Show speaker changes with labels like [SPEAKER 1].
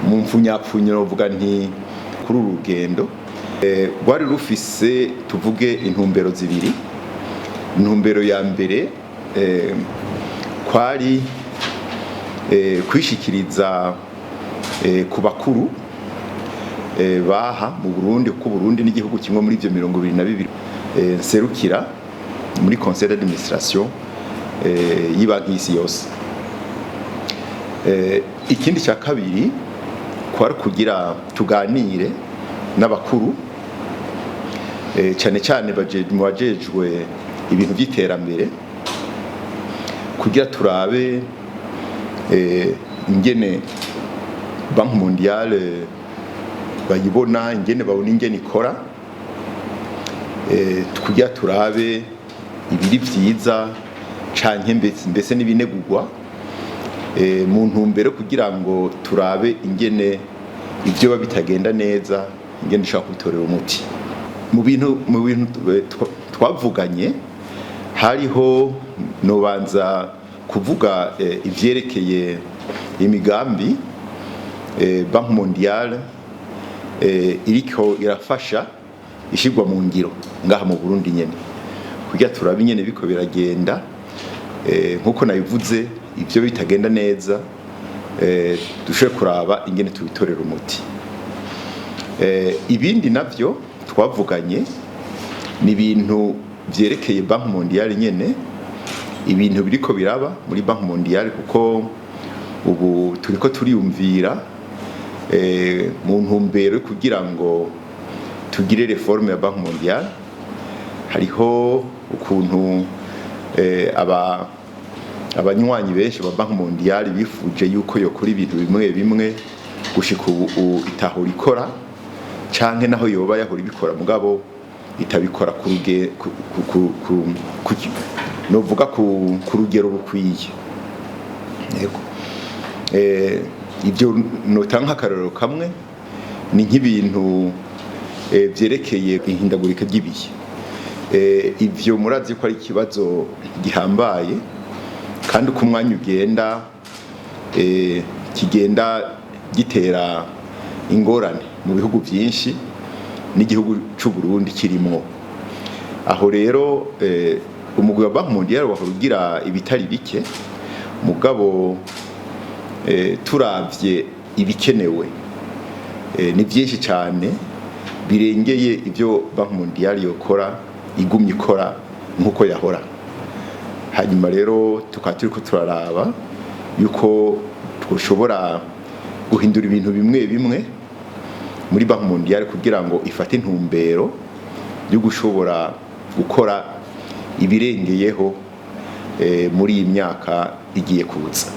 [SPEAKER 1] Mu mfunyapfunyo novuga nti kuri uru rugendo rwari rufise, tuvuge, intumbero zibiri. Intumbero ya mbere kwari kwishikiriza ku bakuru baha mu Burundi, kuko Burundi n'igihugu kimwe muri ivyo 22 nserukira muri conseil d'administration y'ibanki y'isi yose. Ikindi cya kabiri kwari kugira tuganire n'abakuru, cyane cyane mu bajejwe ibintu by'iterambere, kugira turabe ingene Banque mondiale bayibona, ingene babona ingene ikora, kugira turabe ibiri vyiza canke mbese n'ibinegurwa, mu ntumbero kugira ngo turabe ingene ivyo biba bitagenda neza, ingene dushobora kubitorera umuti. Mu bintu twavuganye hariho, nobanza kuvuga ivyerekeye imigambi Banque mondiale iriko irafasha ishirwa mu ngiro ngaha mu Burundi nyene, kugira turabe ingene biko biragenda. Nkuko nabivuze, ivyo bitagenda neza dushobore kuraba ingene tubitorera umuti. Ibindi navyo twavuganye ni ibintu vyerekeye Banque mondiale nyene, ibintu biriko biraba muri Banque mondiale, kuko ubu turiko turiyumvira mu ntumbero yo kugira ngo tugire réforme ya Banque mondiale. Hariho ukuntu aba abanywanyi benshi ba Banque mondiale bifuje yuko yokora ibintu bimwe bimwe gushika ubu itahora ikora, canke naho yoba yahora ibikora mugabo itabikora ku ruge ku, ku, ku, ku, novuga ku rugero rukwiye. Yego. Ibyo notanga nk'akarorero kamwe ni nk'ibintu vyerekeye ihindagurika ry'ibihe. Ivyo murazi ko ari ikibazo gihambaye, kandi uko umwanya ugenda kigenda gitera ingorane mu bihugu byinshi, n'igihugu c'u Burundi kirimwo. Aho rero umugwi wa Banque mondiale wahora ugira ibitari bike, mugabo turavye ibikenewe ni byinshi cyane birengeye ibyo Banque mondiale yokora igumye ikora nk'uko yahora. Hanyuma rero tukaba turiko turaraba yuko twoshobora guhindura ibintu bimwe bimwe muri Banque mondiale kugira ngo ifate intumbero yo gushobora gukora ibirengeyeho muri iyi myaka igiye kuza.